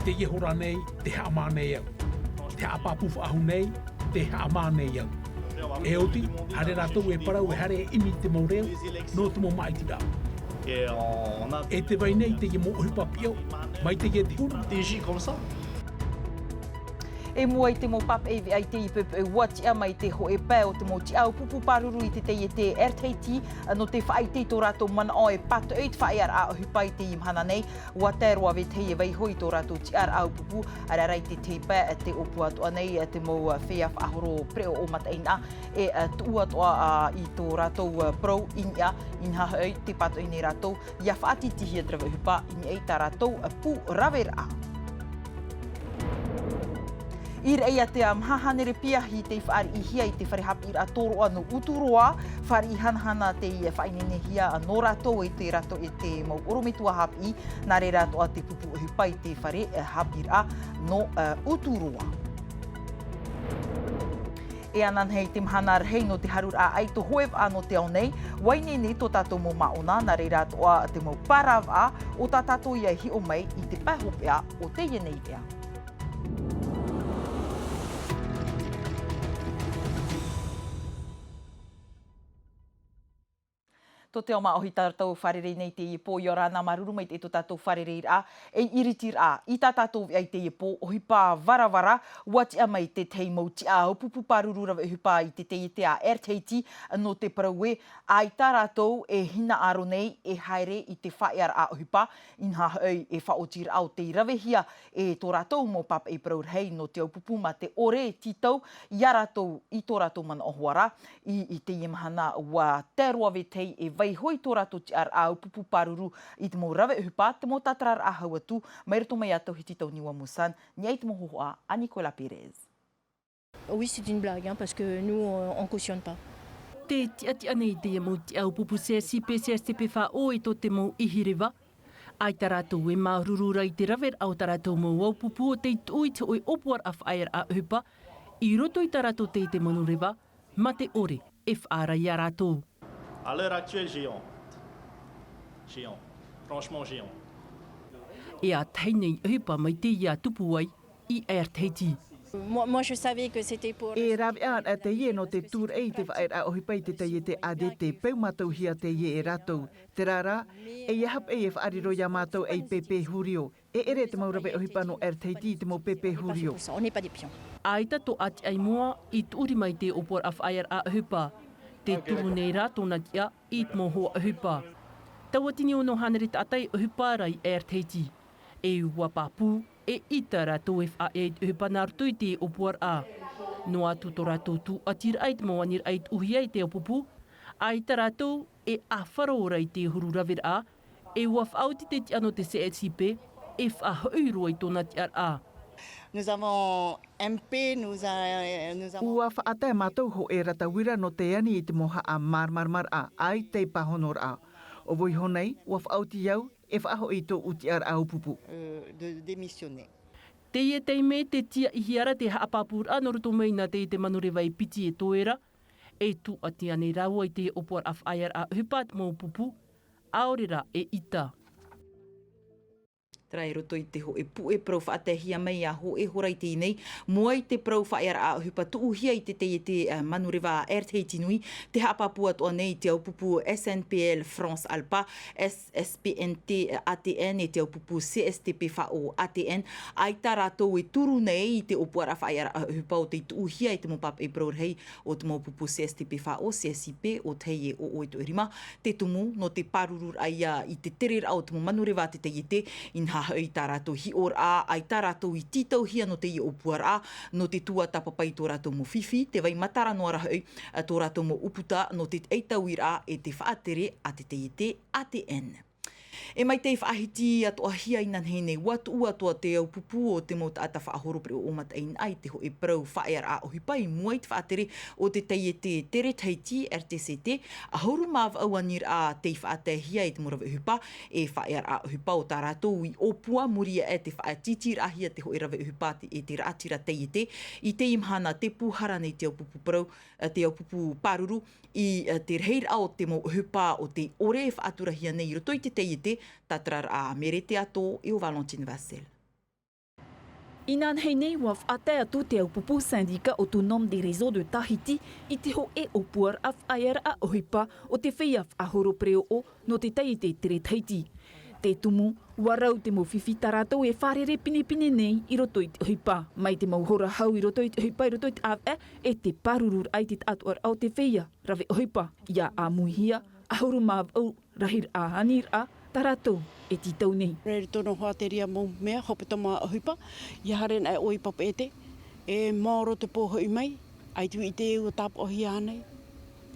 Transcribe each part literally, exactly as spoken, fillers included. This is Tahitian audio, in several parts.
Teie hora nei, te haʻamā nei au. Te haʻapāpū faʻahou nei, te haʻamā nei au. E oti, haere rātou e parau e haere e ʻimi i te mau reo, nō te mau māʻitiraʻa. E te vai nei teie mau ʻohipa piʻo, mai teie te huru. E mua i te mau pāpaʻi veʻa i te poʻipoʻi ua tiʻa mai te hōʻē pae o te mau tiʻa ʻāupupu pāruru i te taiete Air Tahiti, nō te faʻaʻite i tō rātou manaʻo e pātoʻi te faʻaearaʻa ʻohipa i teie mahana nei, ua tae roa vetahi e vaiiho i tō rātou tiʻaraʻa ʻāupupu, ʻareʻa rā i te teipa, te ʻōpua atoʻa nei, te mau feiā faʻahoro pereʻoʻo mataʻeinaʻa, e, tuʻu atoʻa, ā, i tō rātou, ā, parau i niʻa, inaha hoʻi te pātoʻi nei rātou, ʻia faʻatītīhia te rave ʻohipa i niʻa i tā rātou, ā, pū raveraʻa. I Raʻiātea, maha hānere pīahi tei fāriʻihia i te fare haʻapiʻiraʻa tōroʻa nō Uturoa, fāriʻi hanahana tei faʻaineinehia nō rātou e te rātou e te mau ʻorometua haʻapiʻi, nā reira atoʻa te pupu ʻohipa i te fare, ā, haʻapiʻiraʻa nō, ā, Uturoa. E ananahi te mahana rahi nō te haruraʻa ʻaito hōʻē vaʻa nō te ao nei, ua ineine tō tātou mau māʻona, nā reira atoʻa te mau paravaʻa, ʻo tā tātou ʻia hiʻo mai i te pae hopeʻa o teie nei veʻa. Tō te ao māʻohi tā rātou fārerei nei teie pō, ʻia ora na, māuruuru maitaʻi tō tātou fārereiraʻa, e iritiraʻa, i tā tātou veʻa i teie pō, ʻohipa varavara, ua tiʻa mai te tahi mau tiʻa ʻāupupu pāruru rave ʻohipa i te taiete a Air Tahiti, nō te parau ē, ʻaita rātou e hinaʻaro nei, e haere i te faʻaearaʻa ʻohipa, inaha hoʻi e faʻaotiraʻa ʻo tei ravehia e tō rātou mau pāpaʻi parau rahi nō te ʻāupupu mā te ʻore e tītau, ia rātou i tō rātou manaʻo hoʻi rā, i, i teie mahana ua tae roa vetahi e vaiiho i tō rātou tiʻaraʻa ʻāupupu pāruru i te mau rave ʻohipa, te mau tātararaʻa hau atu, mai roto mai iā Tauhiti Tauniua Musan, i niʻa i te mau hōhoʻa a Nicolas Pérez. Oui, c'est une blague, hein, parce que nous, on, on cautionne pas. Tē tiʻatiʻa nei teie mau tiʻa ʻāupupu C S I P, C S T P F O i tō te mau ʻihi reva. ʻAita rātou e māuruuru ra i te raveraʻa o tā rātou mau ʻāupupu ʻo tei tuʻu i te hōʻē ʻōpuaraʻa faʻaearaʻa ʻohipa, i roto i tā rātou taiete manureva, mā te ʻore e faʻaara ia rātou. À l'heure actuelle, j'ai honte. J'ai honte. Franchement, j'ai honte. E ātahi nei ʻohipa mai teie tupu ai i Air Tahiti. Moi, moi, je savais que c'était pour E rāveʻa ra teie nō te tūraʻi i te faʻaearaʻa ʻohipa i te taiete A D T, peu mātauhia teie e rātou. Terā rā, ʻeiaha paʻi e faʻariro iā mātou ei pēpē hūrio. E ʻere te mau rave ʻohipa nō Air Tahiti i te mau pēpē hūrio. On n'est pas des pions. ʻAita tō ʻāti ʻaimoa i tuʻu rima i te ʻōpuaraʻa faʻaearaʻa ʻohipa. Tē tumu nei rā tōna tiʻa i te mau hoa ʻohipa. Tauatini ono hānere taʻata e ʻohipa ra i Air Tahiti. E ua pāpū, e ʻita rātou e faʻaea i te ʻohipa nā roto i te ʻōpuaraʻa. Noa atu tō rātou tūʻatiraʻa i te mau aniraʻa i tuʻuhia i te ʻāupupu, ʻaita rātou e ʻāfaro ra i te huru raveraʻa, e ua faʻaoti te tiʻa nō te C S I P, e faʻahoʻi roa i tōna tiʻaraʻa. Nous avons M P, nous a-, nous avons Ua faʻatae mātou hōʻē ra tauira nō te ani i te mau haʻamāramaramaraʻa, ʻaita e pāhonoraʻa. ʻO vau iho nei, ua faʻaoti au, e faʻahoʻi i tōʻu tiʻaraʻa ʻāupupu. Euh, de démissionner. Teie taime tē tiaʻihia ra te haʻapāpūraʻa nō roto mai nā te, te manureva e piti e toe ra, e tūʻati ānei rāua i te ʻōpuaraʻa faʻaearaʻa ʻohipa te mau pupu, ʻaore rā e ʻita. Terā i roto i te hōʻē puʻe parau faʻataehia mai ā hōʻē hora i teie nei, mua i te parau faʻaearaʻa ʻohipa tuʻuhia i te taiete, ā, manureva Air Tahiti Nui, te haʻapāpū atoʻa nei i te ʻāupupu S N P L France Alpa, S-, S P N T A T N e te ʻāupupu C S T P F O A T N, ʻaita rātou e turu nei i te ʻōpuaraʻa faʻaearaʻa ʻohipa ʻo tei tuʻuhia i te mau pāpaʻi parau rahi o te mau pupu C S T P F O, C S I P, ʻo tei e ʻoʻo e toʻe rima, te tumu nō te pārururaʻa ia i te tereraʻa o te mau manureva a te taiete, inaha hoʻi tā rātou hiʻoraʻa, ʻaita rātou i tītauhia nō teie ʻōpuaraʻa, nō te tuatāpapa i tō rātou mau fifi, tē vai matara noa ra hoʻi, ā, tō rātou mau ʻūputa nō te ʻaitauiraʻa e te faʻatere a te taiete A T N. E mai te faʻahiti atoʻahia inanahi nei, ua tuʻu atoʻa te ʻāupupu o te mau taʻata faʻahoro pereʻoʻo mataʻeinaʻa i te hōʻē parau faʻaearaʻa ʻohipa i mua i te faʻatere o te taiete Tere Tahiti, R T C T, ʻahuru mā vaʻu aniraʻa tei faʻataehia e te mau rave ʻohipa, e faʻaearaʻa ʻohipa o tā rātou i ʻōpua, muri aʻe te faʻatītīraʻahia te hōʻē rave ʻohipa te, e te raʻatira taiete, i teie mahana tē pūhara nei te ʻāupupu parau, ā, te ʻāupupu pāruru, i, ā, te rahiraʻa o te mau ʻohipa ʻo tei ʻore e faʻaturahia nei i roto i te taiete, tātararaʻa a Mere Teato e ʻo Valentine Vassel. Inanahi nei, ua faʻatae atu te au pupu Syndicat Autonome des Réseaux de Tahiti i te hōʻē ʻōpuaraʻa faʻaearaʻa ʻohipa o te feiā faʻahoro pereoʻo nō te taiete Tere Tahiti. Te tumu, ua rau te mau fifi tā rātou e fārerei pinepine nei i roto i te ʻohipa. Mai te mau hora hau i roto i te ʻohipa, i roto i te ʻāvaʻe, e te pāruruaraʻa i te taʻatoʻaraʻa o te feiā rave ʻohipa, ʻia ʻāmuihia ʻahuru mā vaʻu rahiraʻa aniraʻa tā rātou e tītau nei. Rere tōna hoa te reira mau mea, hopetoma ʻohipa, ʻia haere ana ʻoe i Papeʻete, e maoro te pō hoʻi mai, ʻaita i te ʻua tāpaʻohia nei,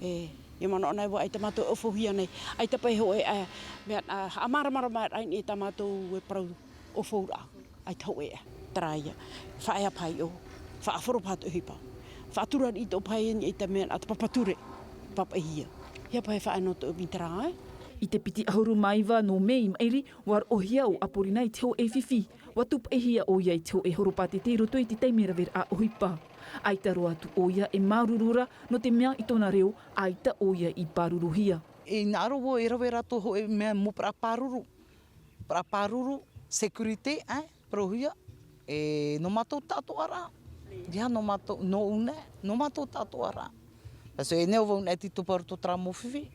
e, e manaʻo nei vau, ʻaita mātou ʻaufauhia nei, ʻaita paʻi hōʻē, e, mea, a, haʻamāramarama ai nei tā mātou e parau ʻaufauraʻa, ʻaita hōʻē, terā ia, faʻaea paʻi ʻo, faʻahoro paʻi te ʻohipa, faʻatura i tō paʻi nei te mea, a te papa ture, papaʻihia. ʻIa paʻi faʻaea nō tō ʻoe terā, e? I te piti ʻahuru mā iva nō Mē i maʻiri, ua roʻohia ʻo Apolina i te hōʻē fifi, ua tūpaʻihia ʻoia i te hōʻē horo pātete i roto i te taime raveraʻa ʻohipa. ʻAita roa atu ʻoia e māuruuru ra, nō te mea i tōna reo, ʻaita ʻoia i pāruruhia. E hinaʻaro vau e rave rātou hōʻē mea mau parau pāruru. Parau pāruru, sécurité, e, parauhia, e, nō mātou taʻatoʻaraʻa. ʻIa, nō mātou, nō ʻō nei, nō mātou taʻatoʻaraʻa. Parce que e nehenehe vau nei te tūpaʻo i roto terā mau fifi.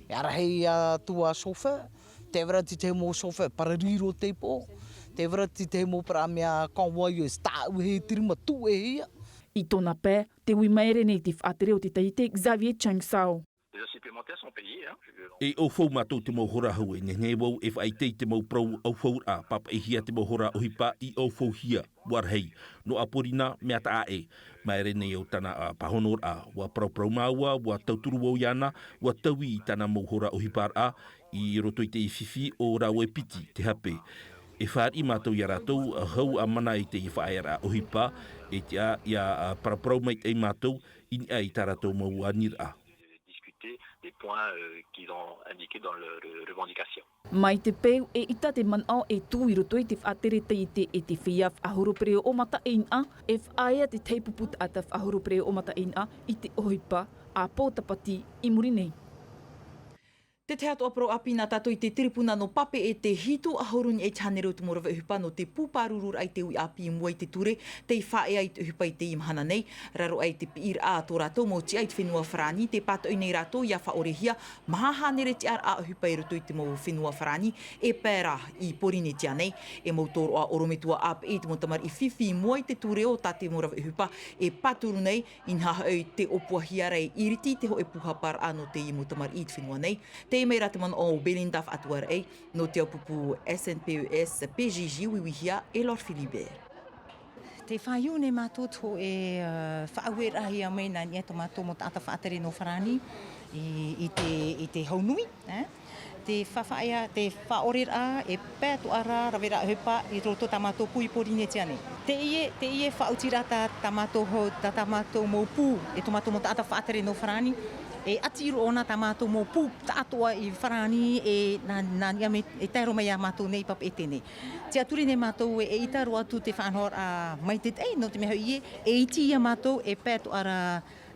E ʻārahi atu ā chauffeur, tē vai ra te tahi mau chauffeur, parariro te pō. Tē vai ra te tahi mau parau mea convoyeur, e tāʻu e te rima tūʻehia. I tōna pae, tē ui maere nei te faʻatere o te taiete Xavier Changsao. Les heures supplémentaires sont payées, hein. E ʻaufau mātou te mau hora hau, e nehenehe vau e faʻaʻite i te mau parau ʻaufauraʻa, papaʻihia te mau hora ʻohipa i ʻaufauhia, ua rahi, nō Apolina, mea taʻa ʻē. Maere nei ʻo tāna, a, pāhonoraʻa, ua paraparau māua, ua tauturu vau iāna, ua taui i tāna mau hora ʻohiparaʻa, i roto i te fifi ʻo rāua e piti, te hape. E fāriʻi mātou iā rātou, a, hau ā mana i te faʻaearaʻa ʻohipa, e tiʻa ʻia, a, paraparau maitaʻi mātou, i niʻa i tā rātou mau aniraʻa. Discuter des points, euh, qu'ils ont indiqués dans leur, leur revendication. Mai te peu e ʻita te manaʻo e tū i roto i te faʻatere taiete e te feiā faʻahoro pereoʻo mataʻeinaʻa, e faʻaea te tahi pupu taʻata faʻahoro pereoʻo mataʻeinaʻa i te ʻohipa a Pōtapati i muri nei. Te tahi atoʻa parau ʻāpī nā tātou i te tiripuna nō Papeʻete, hitu ʻahuru i niʻa i te hānere o te mau rave ʻohipa nō te pū pāruruaraʻa i te uʻi ʻāpī i mua i te ture, tei faʻaea i te ʻohipa i teie mahana nei. Raro aʻe i te piʻiraʻa a tō rātou mau tiʻa i te fenua Farāni, tē pātoʻi nei rātou ʻia faʻaʻorehia maha hānere tiʻaraʻa ʻohipa i roto i te mau fenua Farāni, e pae ra i Pōrīnetia nei. E mau tōroʻa ʻorometua ʻāpeʻe i te mau tamariʻi fifi i mua i te ture o tā te mau rave ʻohipa e pāturu nei, inaha hoʻi tē ʻōpuahia ra e iriti te hōʻē pūhaparaʻa nō teie mau tamariʻi i te fenua nei. Tei mai rā te manaʻo o Belinda Faʻatuaraʻi, nō te au pupu S N P E S P J J, uiuihia e Laure Philibert. Tē faʻaiū nei mātou te hōʻē, ā, faʻaueraʻahia mai nā niʻa i tō mātou mau taʻata faʻatere nō Farāni i, i te, i te hau nui, ā. Te faʻaea, te faʻaʻoreraʻa e pae atoʻa ra raveraʻa ʻohipa i roto tā mātou pū i Pōrīnetia nei. Teie, teie faʻaotiraʻa tā, tā mātou hō-, tā, tā mātou mau pū, e tō mātou mau taʻata faʻatere nō Farāni, e ʻati roa na tā mātou mau pū taʻatoʻa i Farāni, e nā, nā niʻa mai, e tae roa mai iā mātou nei i Papeʻete nei. Tiʻaturi nei mātou e, e ʻita roa atu te faʻanahoraʻa maitaʻi, nō te mea hoʻi ē, e iti iā mātou e pae atoʻa ra,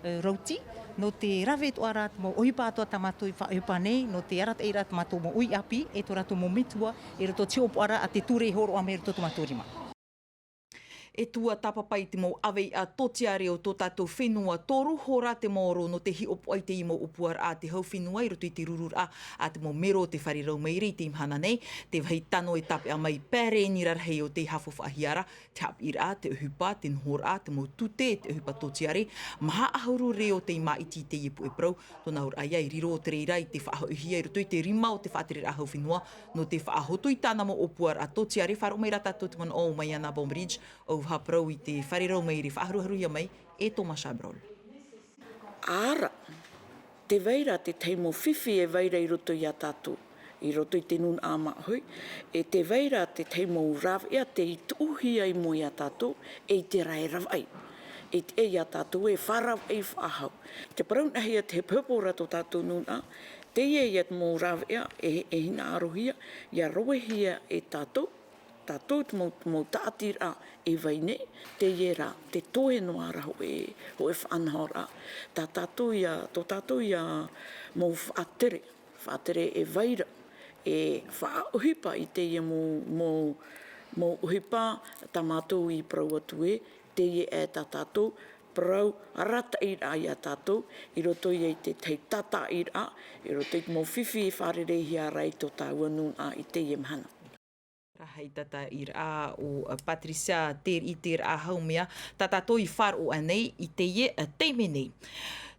e, rauti, nō te rave atoʻa ra te mau ʻohipa atoʻa tā mātou i faʻaʻohipa nei, nō te arataʻiraʻa tā mātou mau uʻi ʻāpī, e tō rātou mau metua, i roto i te hiʻopoʻaraʻa a te ture e hōroʻa mai i roto tō mātou rima. E tuatāpapa i te mau ʻāvaʻe tōtiare o tō tātou fenua, toru hora te maoro nō te hiʻopoʻa i teie mau ʻōpuaraʻa a te hau fenua i roto i te rururaʻa a te mau mero o te fare rau maire i teie mahana nei. Te vāhi tano e tāpeʻa mai, pae rēni rarahi o tei haʻafaʻahia ra te haʻapiʻiraʻa, te ʻohipa, te nohoraʻa, te mau tute, te ʻohipa tōtiare, maha ʻahuru reo tei māʻiti i teie puʻe parau. Tōna auraʻa ia i riro o te reira i te faʻahoʻihia i roto i te rima o te faʻatereraʻa hau fenua, nō te faʻahotu i tāna mau ʻōpuaraʻa tōtiare. Faʻaroʻo mai rā tātou te manaʻo o Maiana Bainbridge, ʻauvaha parau i te fare rau maire faʻaharuharuhia mai e Thomas Chabrol. ʻĀ rā, tē vai ra te tahi mau fifi e vai ra i roto iā tātou, i roto i te nūnaʻa māʻohi, e tē vai ra te tahi mau rāveʻa tei tuʻuhia i mua iā tātou, e i te rae ravaʻi. E tiʻa iā tātou e faʻaravaʻi faʻahou. Tē parau anaʻe ia te hepohepo ra tō tātou nūnaʻa, teie ia te mau rāveʻa e, e hinaʻarohia, ʻia ravehia e tātou, tātou te mau, mau tāʻatiraʻa e vai nei, teie rā, te toe noa ra hōʻē, hōʻē faʻanahoraʻa. Tā tātou ia, tō tātou ia mau faʻatere, faʻatere e vai ra, e faʻaʻohipa i teie mau, mau, Mau ʻohipa tā mātou i parau atu ē, teie ē tā tātou parau arataʻiraʻa iā tātou, i roto ia i te tahi tātaʻiraʻa, i roto i te mau fifi e fārereihia ra i tō tāua nūnaʻa i teie mahana. Rahi tātaʻiraʻa o Patricia Teriʻi, te rā haumea tā tātou i faʻaroʻo nei i teie taime nei.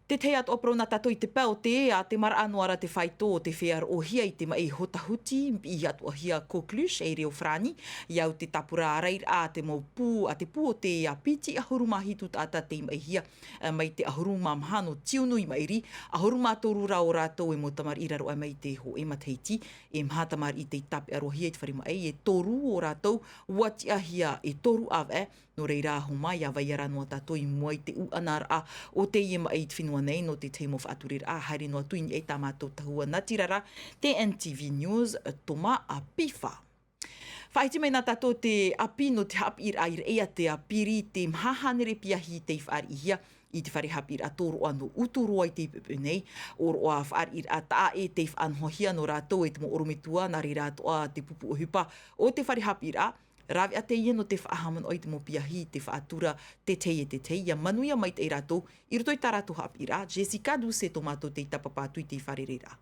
Te tahi atu ā parau nā tātou i te pae o te ea, te maraʻa noa ra te faito o te fea roʻohia i te maʻi Haute-Huti, i atu ā hia Coqueluche ei reo farāni, i au te tāpura rairaʻa te mau pū, a te pū o te ea piti ʻahuru mā hitu taʻata tei maʻihia, mai te ʻahuru mā maha nō tiunu i maʻiri, ʻahuru mā toru rā o rātou e mau tamariʻi raro aʻe mai te hōʻē matahiti, e maha tamariʻi tei tāpeʻa roa hia i te fare maʻi, e toru o rātou ua tiʻahia e toru ʻāvaʻe. Nō reira, hōmai ā vai ra noa tātou i mua i te ʻuʻanaraʻa o teie maʻi i te fenua nei, nō te tahi mau faʻatureraʻa, haere noa atu i niʻa i tā mātou tahua natirara, te N T V News, Thomas Pifa. Faʻaiti mai nā tātou te ʻāpī nō te haʻapiʻiraʻa i Raʻiātea, piri te maha hānere piahi tei fāriʻihia i te fare haʻapiʻiraʻa tōroʻa nō Uturoa i teie poʻipoʻi nei. ʻOroʻa fāriʻiraʻa taʻa ʻē tei faʻanahohia nō rātou e te mau ʻorometua, nā reira atoʻa te pupu ʻohipa o te fare haʻapiʻiraʻa. Rāveʻa teie nō te faʻahaʻamanaʻo i te mau piahi i te faʻatura te tahi e te tahi, ʻia manuia maitaʻi rātou i roto i tā rātou haʻapiʻiraʻa. Jessica Doucet tō mātou tei tāpapa atu i te fārereiraʻa.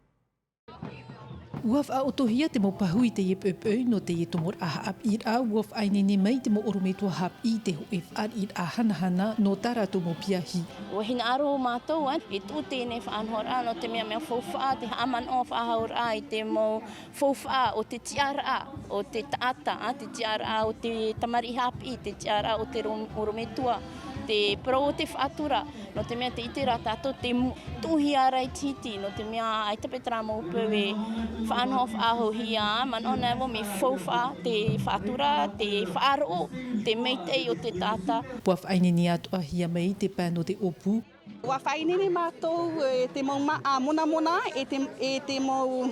Ua faʻaʻotohia te mau pāhoʻi i teie poʻipoʻi nō teie tumu haʻapiʻiraʻa, ua faʻaineine mai te mau ʻorometua haʻapiʻi i te hōʻē fāriʻiraʻa hanahana nō tā rātou mau piahi. Ua hinaʻaro mātou, ā, e tuʻu teie faʻanahoraʻa, nō te mea, mea faufaʻa te haʻamanaʻo faʻahouraʻa i te mau faufaʻa o te tiʻaraʻa o te taʻata, ā, te tiʻaraʻa o te tamariʻi haʻapiʻi, te tiʻaraʻa o te ro-, ʻorometua, te parau o te faʻatura, nō te mea tē ʻite ra tātou te mu-, tuʻuhia ra i te hiti, nō te mea ʻaita paʻi terā mau peu e faʻanaho faʻahouhia, manaʻo nei vau mea faufaʻa te faʻatura, te faʻaroʻo, te maitaʻi o te taʻata. Ua faʻaineine atoʻa hia mai te pae nō te ʻōpū. Ua faʻaineine mātou, e, te mau māʻa monamona, e te, e te mau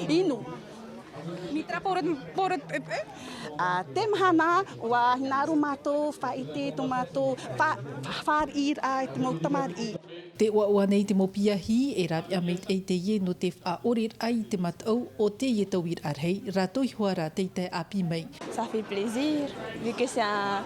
inu. Mea terā poro, poro, e, e. Ā, te mahana, ua hinaʻaro mātou faʻaʻite tō mātou fā-, fā-, fāriʻiraʻa i te mau tamariʻi. Tē ʻoaʻoa nei te mau piahi, e rāveʻa maitaʻi teie nō te faʻaʻoreraʻa i te mataʻu o teie tauiraʻa rahi, rātou iho ā rā tei tae ʻāpī mai. Ça fait plaisir, vu que c'est un...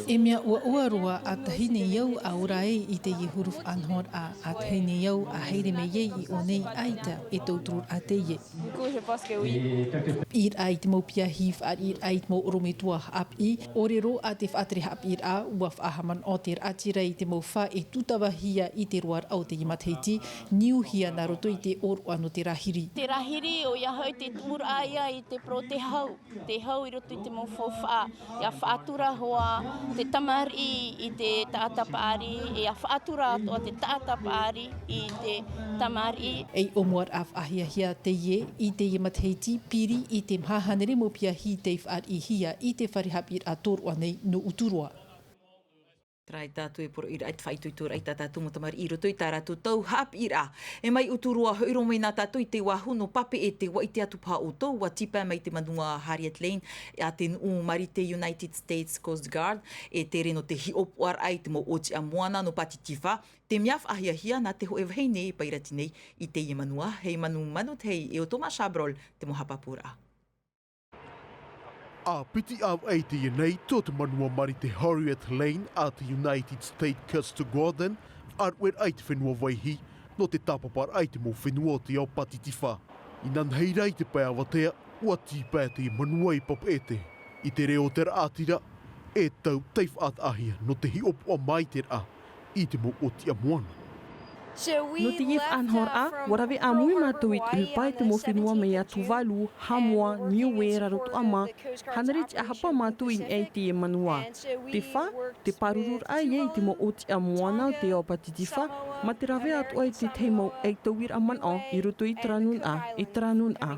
E mea ʻoaʻoa roa, ʻa tahi nei au a ora ai i teie huru faʻanahoraʻa, ʻa tahi nei au a haere mai ai i ʻō nei, ʻaita e tauturu ā teie. Du coup, je pense que oui. Haʻapiʻiraʻa i te mau piahi, fāriʻiraʻa i te mau ʻorometua haʻapiʻi, ʻōrero ā te faʻatere haʻapiʻiraʻa, ua faʻahaʻamanaʻo te raʻatira i te mau fā e tūtavahia i te roaraʻa o teie matahiti, niuhia nā roto i te ʻōroʻa nō te rāhiri. Te rāhiri, ʻoia hoʻi te tuʻuraʻa ia i te parau o te hau. Te hau i roto i te mau faufaʻa, ʻia faʻatura hoʻi te tamariʻi i te taʻata paʻari, ʻia faʻatura atoʻa te taʻata paʻari i te tamariʻi. Ei ʻōmuaraʻa faʻahiahia teie i teie matahiti, piri i te maha hānere mau piahi tei fāriʻihia i te fare haʻapiʻiraʻa tōroʻa nei nō Uturoa. Terā ia tātou e poroʻi ra i te faʻaitoitoraʻa i tā tātou mau tamariʻi i roto i tā rātou tau haʻapiʻiraʻa. E mai Uturoa hoʻi roa mai nā tātou i te vāhi nō Papeʻete, ʻua ʻite atu paha ʻoutou, ʻua tīpae mai te manua Harriet Lane, ʻa te nuʻu Marite United States Coast Guard, e tere nō te hiʻopoʻaraʻa i te mau ʻōtiʻa moana nō Pātitifā, te mea faʻahiahia nā te hōʻē vahine e pairati nei i teie manua, hei manu manu tahi e ʻo Thomas Chabrol te mau haʻapāpūraʻa. ʻA piti ʻāvaʻe teie nei tō te manua Marite Harriet Lane a te United States Coast Guard, faʻaruʻeraʻa i te fenua Vaihi, nō te tāpaparaʻa i te mau fenua o te ao Pātitifā. Inanahi rā i te pae avatea, ʻua tīpae te manua i Papeʻete. I te reo o te raʻatira, e tau tei faʻataʻahia nō te hiʻopoʻa maitaʻi i te mau ʻōtiʻa moana. Nō teie faʻanahoraʻa, ʻua rave ʻāmui mātou i te ʻohipa i te mau fenua mai iā Tuvalu, Haʻamoa, Niue, Rarotoʻa mā, hānere tiʻahapa mātou i niʻa i teie manua. Te fā, te pārururaʻa ia i te mau ʻōtiʻa moana o te ao Pātitifā, mā te rave atoʻa i te tahi mau ʻaitauiraʻa manaʻo i roto i terā nūnaʻa, i terā nūnaʻa.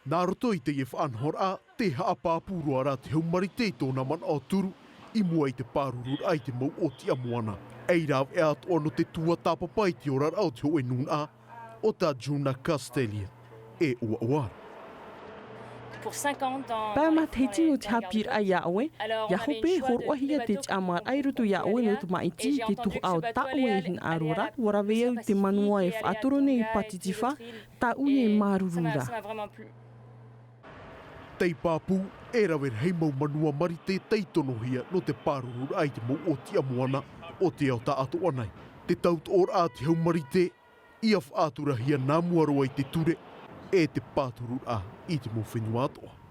Nā roto i teie faʻanahoraʻa, tē haʻapāpū roa ra te hau Marite i tōna manaʻo turu i mua i te pārururaʻa i te mau ʻōtiʻa moana. ʻEi rāveʻa atoʻa nō te tuatāpapa i te oraraʻa o te hōʻē nūnaʻa, ʻo tā Juna Castelia, e ʻoaʻoa ra. Pae matahiti nō te haʻapiʻiraʻa iā ʻoe, ʻia hope e hōroʻahia te tiʻamāraʻa i roto iā ʻoe nō te māʻiti i te tuhaʻa o tā ʻoe e hinaʻaro ra, ʻua rave au i te manua e faʻatoro nei i Pātitifā, tāʻu ia e māuruuru ra. Tei pāpū, e rave rahi mau manua marite tei tonohia nō te pārururaʻa i te mau ʻōtiʻa moana o te ao taʻatoʻa nei. Te tautoʻoraʻa a te hau marite, ia faʻaturahia nā mua roa i te ture, e te pātururaʻa i te mau fenua atoʻa.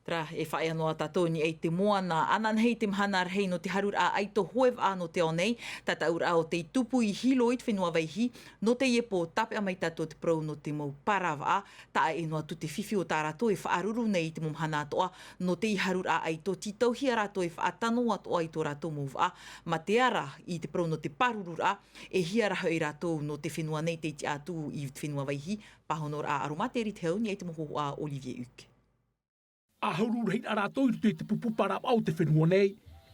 Terā, e faʻaea noa tātou i niʻa i te moana, ananahi te mahana rahi nō te haruraʻa ʻaito hoe vaʻa nō te ao nei, tataʻuraʻa o tei tupu i Hilo i te fenua Vaihi, nō teie pō tāpeʻa mai tātou te parau nō te mau paravaʻa, taʻa ʻē noa atu te fifi o tā rātou e faʻaruru nei i te mau mahana atoʻa, nō tei haruraʻa ʻaito tītauhia rātou e faʻatano atoʻa i tō rātou mau vaʻa, mā te ara i te parau nō te pārururaʻa, e hia ra hoʻi rātou nō te fenua nei tei tiʻa atu i te fenua Vaihi, pāhonoraʻa aromātere i te hau nei i te mau hōhoʻa a Olivier Huc. ʻAhuru rahiraʻa rātou i roto i te pupu paravaʻa o te fenua nei,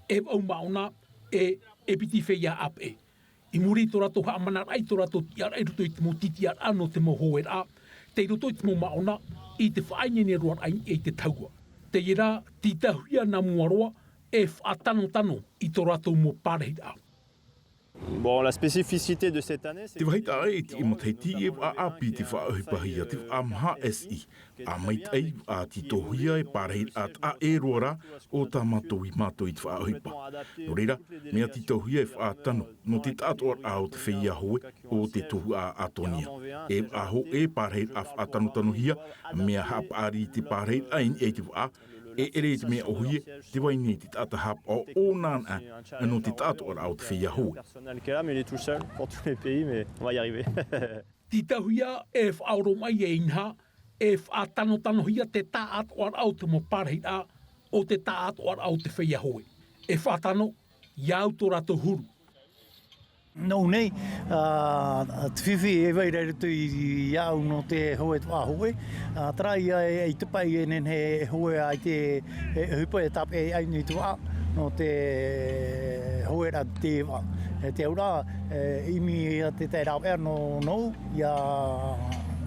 e vaʻu māʻona, e, e piti feiā ʻāpeʻe. I muri i tō rātou haʻamanaraʻa i tō rātou tiʻaraʻa i roto i te mau tītīʻaraʻa nō te mau hoeraʻa, tei roto i te mau māʻona, i te faʻaineine roa raʻa i te tahua. Teie rā, tītauhia nā mua roa, e faʻatanotano i tō rātou mau pārahiraʻa. Bon, la spécificité de cette année, c'est Te vāhi taʻa ʻē i teie matahiti e vaʻa ʻāpī te faʻaʻohipahia te vaʻa maha S I. ʻA maitaʻi, ʻa tītauhia e pārahiraʻa taʻa ʻē roa rā o tā mātou i mātou i te faʻaʻohipa. Nō reira, mea tītauhia e faʻatano, nō te taʻatoʻaraʻa o te feiā hoe, o te tuhaʻa Atonia. E vaʻa hōʻē pārahiraʻa faʻatanotanohia, mea haʻapaʻari i te pārahiraʻa i niʻa i te vaʻa, e ʻere i te mea ʻōhie, tē vai nei te taʻata haʻapaʻo ʻōna anaʻe, nō te taʻatoʻaraʻa o te feiā hoe. Personnel qui est là, mais il est tout seul pour tous les pays, mais on va y arriver. Tītauhia e faʻaoromaʻi e inaha, e faʻatanotanohia te taʻatoʻaraʻa o te mau pārahiraʻa, o te taʻatoʻaraʻa o te feiā hoe. E faʻatano, ia au tō rātou huru. Nō nei, ā, te fifi e vai ra i roto i, i au nō te hoe te vaʻa hoe. Ā, terā ia e, i te paʻi e nehenehe e hoe ai te, e, e ʻohipa e tāpeʻa ai nei te vaʻa, nō te hoe ra te vaʻa. E te auraʻa, e, ʻimi ia te tae rāveʻa nō, nō, ia,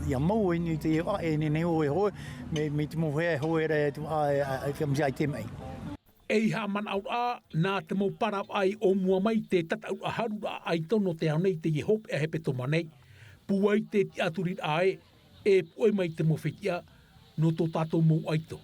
ia mau ai nei te vaʻa e nehenehe e hoe, mai, mai te mau hea e hoe ra te vaʻa, e, e, e, e, e, te maʻi. Ei haʻamanaʻoraʻa, nā te mau paravaʻa i ʻōmua mai te tataʻuraʻa haruraʻa ʻaito nō te ao nei teie hopeʻa hepetoma nei. Pūai te tiʻaturiraʻa ē, e puʻe mai te mau fetiʻa, nō tō tātou mau ʻaito.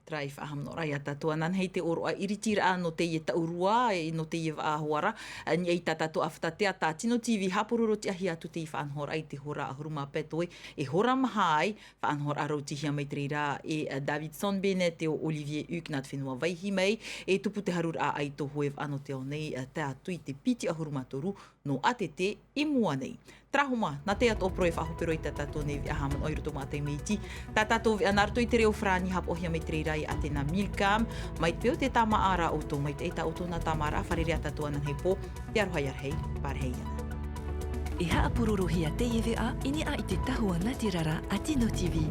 Terā e faʻahaʻamanaʻoraʻa ia tātou ananahi te ʻōroʻa iritiraʻa nō teie taʻurua, e nō teie vaʻa hoara, a, i niʻa i tā tātou ʻāfata teata, Tino T V haʻapuroro tiʻahia atu teie faʻanahoraʻa i te hora ʻahuru mā pae toe, e hora maha ai, faʻanahoraʻa rautihia mai te reira e, a, Davidson Bennett e ʻo Olivier Huc nā te fenua Vaihi mai, e tupu te haruraʻa ʻaito hoe vaʻa nō te ao nei, a, tae atu i te piti ʻahuru mā toru nō ʻātete i mua nei. Terā hoʻi mā, nā teie atoʻa parau e faʻahopero i tā tātou nei veʻa haʻamanaʻo i roto mātou i Miti. Tā tātou veʻa nā roto i te reo farāni haʻapaʻohia mai te reira e Athéna Milcam, mai te peu te tāmāʻa ra ʻoutou, maitaʻi tā ʻoutou nā tāmāʻaraʻa, fārerei ā tātou ananahi pō, te aroha ia rahi, pārahi ana. E haʻapurorohia teie veʻa i niʻa i te tahua nātirara a Tino T V.